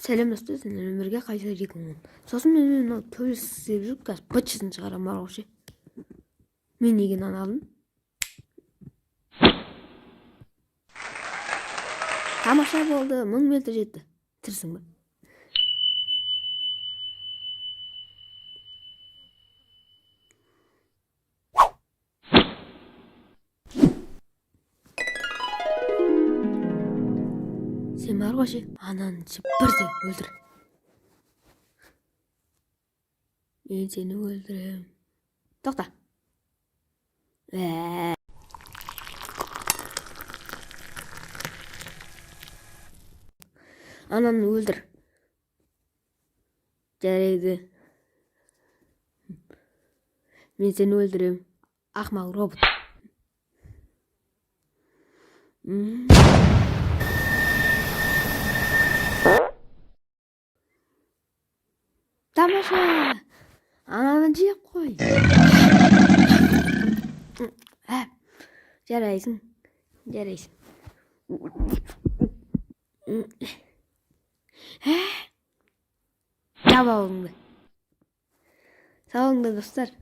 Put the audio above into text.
Сәлем, достар, сендермен бірге Қайсар 2010. Сосын мен мынау төбелес істеп жүріп, қазір быт-шытын шығарамын бар ғой ше. Мен неге мынаны алдым? Тамаша болды, 1000 метр жетті. Тірісің ба? Сен бар ғой ше, ананы ше бірден өлтір. Мен сені өлтіремін. Тоқта. Ә. Ананы өлтір. Жарайды. Мен сені өлтіремін. Ақымақ робот. Тамаша! Ананы жеп қой. Ә, жарайсың. Жарайсың. Ә, жап аузыңды. Сау болыңдар, достар.